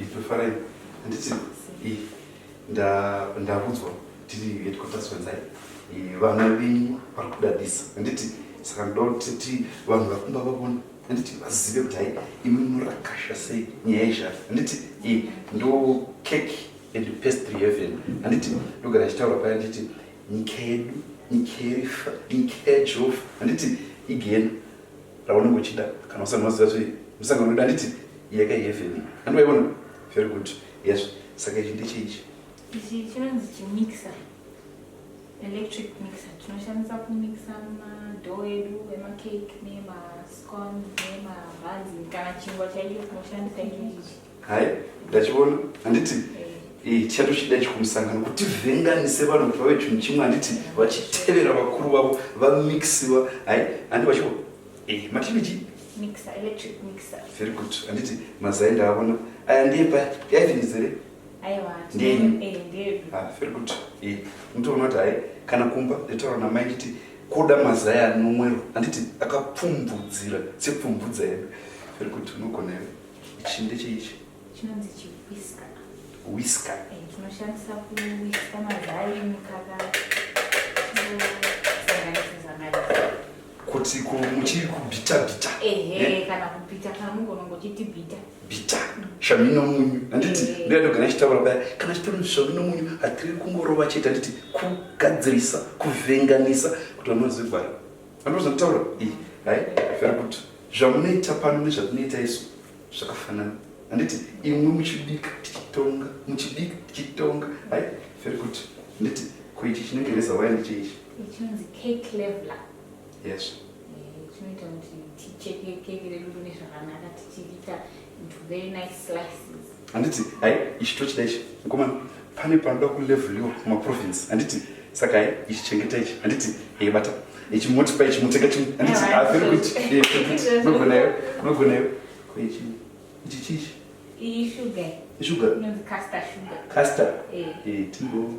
Itofarai handiti ndakudzwa tiri headquarters wenzai vana venyu vari kudadisa handiti saka ndoda kuti vanhu vari kumba vavona handiti vazive kuti hai imi munorakasha sei nyaya yezhara handiti ndo cake and pastry heaven handiti ndogara ndichitaura paya nditi nyika yedu nyika yerifa nyika yajehovha handiti igena raunenge uchida kana usati waziva zve musangano wedu handiti yaka heaven handi waiona very good yes saka ichi ndecheichi ichi chinonzi chimixer electric mixer tinoshandisa kumixa mado edu emacake nemascones nemabhanzi kana chingwa chaicho tinoshandisa ichiichi Hai, ndachiona handiti eh, tichatochida ichi kumusangano kuti tivhenganise vanhu kuti vave chinhu chimwe handiti vachitevera vakuru vavo vamixiwa hai handi vachiwo eh, matini chii mixer electric mixer very good handiti mazai ndaavona aya ndiye paya yaivhinizere aiwa Ndiyenyu? eh ndeyedu Ah, very good eh, unotoona kuti hai kana kumba nditaura namai nditi koda mazai anomwero handiti akapfumvudzira sepfumvudza yedu very good unogona iwe Ichi ndecheichi? Chinonzi chiwiska. Whisker. Eh, tinoshandisa kuwiska mazai, mukaka, tosanganisa sanganisa. Kuti muchiri kubhita bhita. Ehe, eh? kana kubhita kana mugona ngochiti bhita. Bhita. Shami nomunyu. Handiti eh. ndiyo ndogana chitaura paya. Kana chitori shami nomunyu hatiri kungorova chete handiti kugadzirisa, kuvhenganisa kuti vanhu vazive gwara. Andozvanditaura? Eh, hai, very good. Zvamunoita pano nezvatinoita isu zvakafanana. Handiti imwe muchibika tichitonga, muchibika tichitonga. Hai, very good. Handiti ko ichi chinenge reza waya ndecheichi? Chinonzi cake leveler. Yes. Eh, chinoita kuti ticheke keke redu rine zvakanaka tichiita into very nice slices. Handiti hai ichi tochida ichi. Mukomana pane panoda kuleveliwa kumaprovince. Handiti saka hai ichi chengeta ichi. Handiti eh bata. Ichi motipa ichi muteka chimwe. Handiti ah very good. Eh very good. Unogona iwe. Unogona iwe. Ko ichi ichi chichi. Iyi sugar. Sugar. Inonzi caster sugar. Caster. Eh. Eh timbo.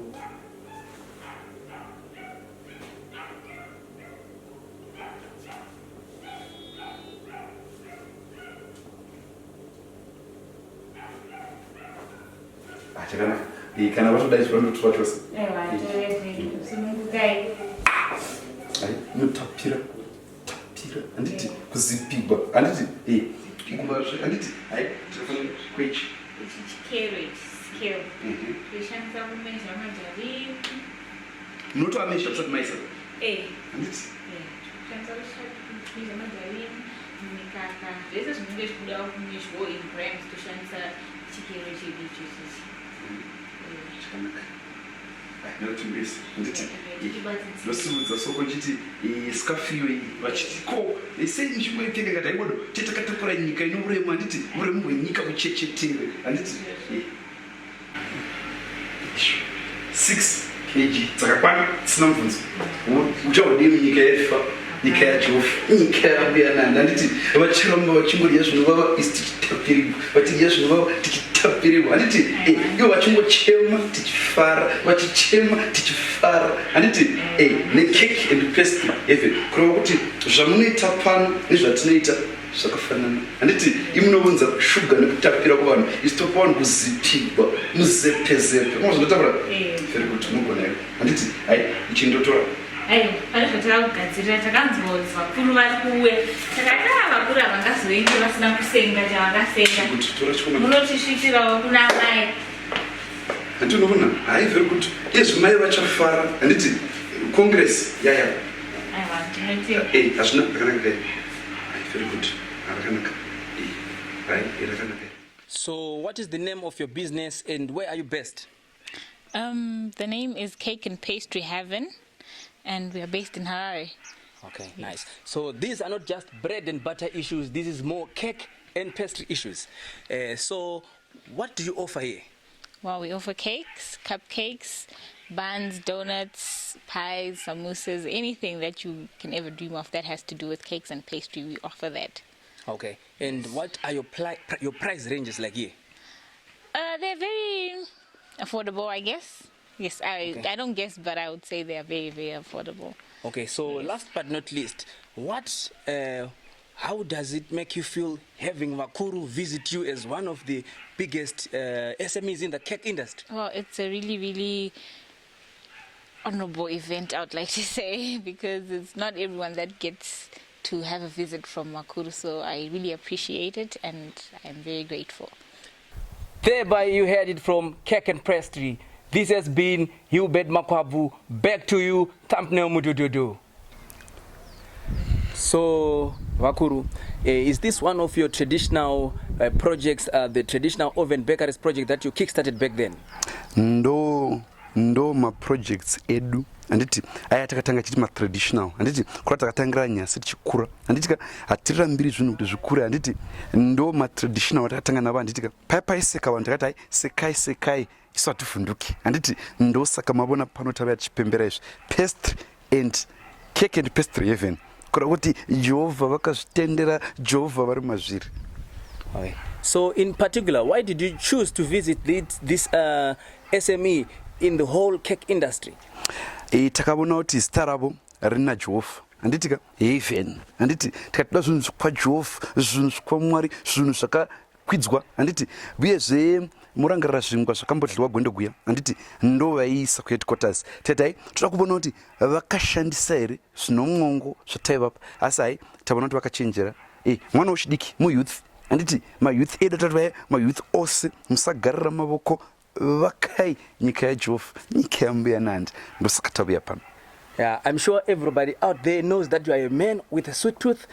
Ah, chakanaka. Eh, kana vatoda izvi vanotora chose. Ai, inotapira. Tapira. Handiti kuzipigwa. Handiti eh kumba zve handiti hai tinofanira kwechi. Ichi chikero ichi scale. Toshandisa kumezha majarini. Munotoamesha musati maisa. Eh. Handiti? Eh, toshandisa kumezha majarini. Mikaka zvese zvinenge zvichibuda kumezhwo in grams toshandisa chikero chedu ichochi ichi. Chakanaka. Ndinotimbisa nditi ndosimudza soko nchiti scarf iyo iyi vachiti ko sei muchingoipfeka ngati haibodo tetakatakura nyika ino uremu handiti uremu hwenyika huchechetere handiti 6 kg dzakakwana dzisina mubvunzo uchahodii munyika yefa nyika yajehovha nyika yambuya nani handiti vachiramba vachingodya zvinovava isi tichitapirirwa vachidya zvinovava tichitapirirwa handiti eh, ivo vachingochema tichifara vachichema tichifara handiti eh, necake and pastry heaven kureva kuti zvamunoita pano nezvatinoita zvakafanana handiti imunounza shuga nekutapira kuvanhu isu topa vanhu kuzipigwa muzepezepe unozondotaura eh. very good unogona iwe handiti hai ichi ndotora Aiwa, pane zvatakakugadzirira takanzwa kuti vakuru vari kuuya takati a vakuru havangazoendi vasina kusenga chavangasenga Good, tora chikomana. munotisvikirawo kuna mai Handiti unoona hai very good izvi mai vachafara handiti congress yaya aiwa tinotenda Eh, hazvina rakanaka kai hai very good rakanaka Eh, hai rakanaka So, what is the name of your business and where are you based? The name is Cake and Pastry Heaven, and we are based in Harare. Okay, nice. So these are not just bread and butter issues, this is more cake and pastry issues. So what do you offer here? Well, we offer cakes, cupcakes, buns, donuts, pies, samosas, anything that you can ever dream of that has to do with cakes and pastry. We offer that. Okay. And what are your price ranges like here? They're very affordable, I guess. Yes, I Okay. I don't guess, but I would say they are very, very affordable. Okay, so last but not least, what how does it make you feel having Vakuru visit you as one of the biggest SMEs in the cake industry? Well, it's a really, really honorable event, I would like to say, because it's not everyone that gets to have a visit from Makuru. So I really appreciate it and I'm very grateful. Thereby, you heard it from Cake and Pastry. This has been Hubert Makwabu. Back to you, Thumbnail Mudududu. So, Vakuru, is this one of your traditional projects, the traditional oven bakeries project that you kickstarted back then? Ndo maprojects edu, handiti? Aya takatanga chiti matraditional, handiti? Kura takatangira nyasi tichikura, handitika? Hatirambiri zvinhu kuti zvikure, handiti? Ndo matraditional atakatanga navo, handitika? Paya paiseka vanhu, takati, "Hai, sekai, sekai, isu hativhunduki," handiti? Ndosaka mavona pano tavaya tichipembera izvi, pastry and cake and pastry heaven, kuda kuti Jehovha vakazvitendera, Jehovha vari mazviri. Okay. So, in particular, why did you choose to visit this SME in the whole cake industry? Takavona kuti zita ravo rina Jehovha, handitika? Heaven, handiti? Tikatoda zvinhu kwaJehovha, zvinhu zvakwaMwari, zvinhu zvakakwidzwa, handiti? Uyezve murangarira zvingwa zvakambodliwa gwendo guya, handiti? Ndo vaiisa kuheadquarters. Tikati, "Hai, toda kuvona kuti vakashandisa here zvinomwongo zvataivapa." Asi hai, taona kuti vakachenjera. Mwana wechidiki, muyouth, handiti? Mayouth edu, tati vaya mayouth ose, musagarira mavoko, vakai nyika yaJehovha, nyika yaMbuya Nandi. Ndosaka tavuya pano. Yeah, I'm sure everybody out there knows that you are a man with a sweet tooth.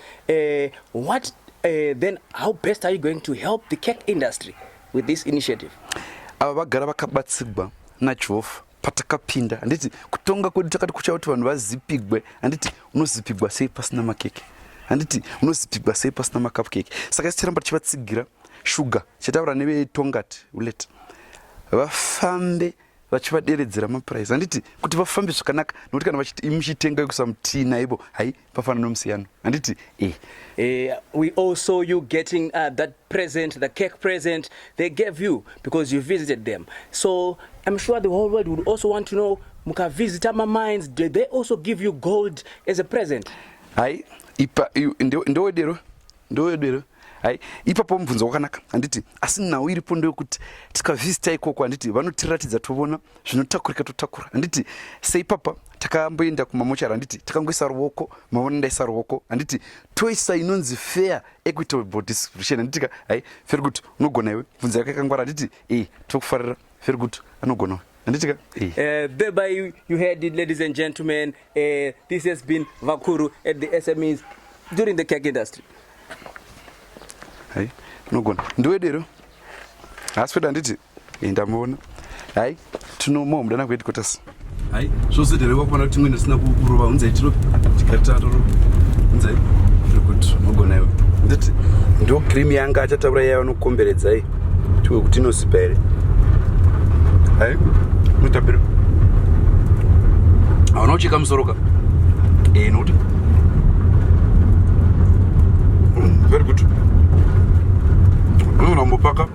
What then? How best are you going to help the cake industry with this initiative? Ava vagara vakabatsigwa naJehovha patakapinda, handiti? Kutonga kwedu takati kucha kuti vanhu vazipigwe, handiti? Unozipigwa sei pasina makeke, handiti? Unozipigwa sei pasina macupcake? Saka isi tiramba tichivatsigira shuga, chataura neveTongaat Hulett, vafambe vachivaderedzera maprice, handiti? Kuti vafambe zvakanaka, nokuti kana muchitenga yekusamutii naivo, hai, pafanana nomusiyano, handiti? We all saw you getting that present, the cake present they gave you because you visited them. So I'm sure the whole world would also want to know, mukavisita mamines, did they also give you gold as a present? Hai, ipa ndowedero, ndowedero. Hai, ipapo mubvunzo wakanaka, handiti? Asi nhau iripo ndeyekuti tikavhizita ikoko, handiti, vanotiratidza, tovona zvinotakurika, totakura, handiti? Seipapa takamboenda kumamochari, handiti? Takangoisa ruoko, maona ndaisa ruoko, handiti? Toisa inonzi fair, equitable distribution, handitika? Hai, very good, unogona iwe, bvunzo yako yakangwara, handiti? Tokufarira, very good, anogona, handitika? Thereby you heard it, ladies and gentlemen. This has been Vakuru at the SMEs during the cake industry. Hai, unogona, ndiwedero, haasi kwedu, handiti? Ndamuona. Hai, tinomoa mudana kuheadquarters. Hai, zvose ndereva kuona kuti imweni risina kurova. Unzai tiro tikatatoro, unzai. Very good, unogona iwe. Nditi ndo cream yanga achataura iya vanokomberedzai tiwe kuti inozipa here. Hai, unotapira, hauna kucheka musoro ka? Nokuti very good, unogona kumbopaka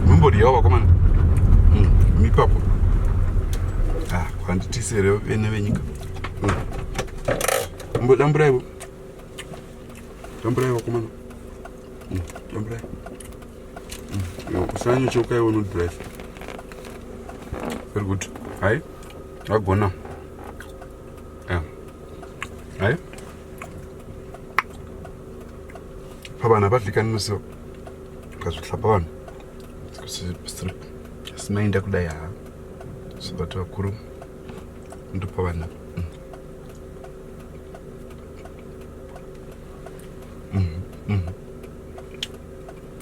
mumbodyawo, vakomana. Mipapo ah, kwanditisi here vene venyika? Mbodamburaivo, damburai vakomana. Damburai. Usanyochoka iwe, unodrive. Very good. Hai, vagona. Yeah. Hai, pavanhu havadlikani nosiwa ukazvihlapa vanhu simaenda kudai. Ha, so vati vakuru ndopa vana.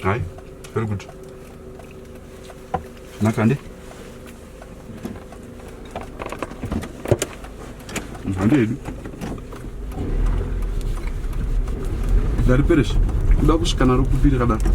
Hai, very good, naka handi, handi hedu ndariperesha kuda kusvika naro kupi rakadaro.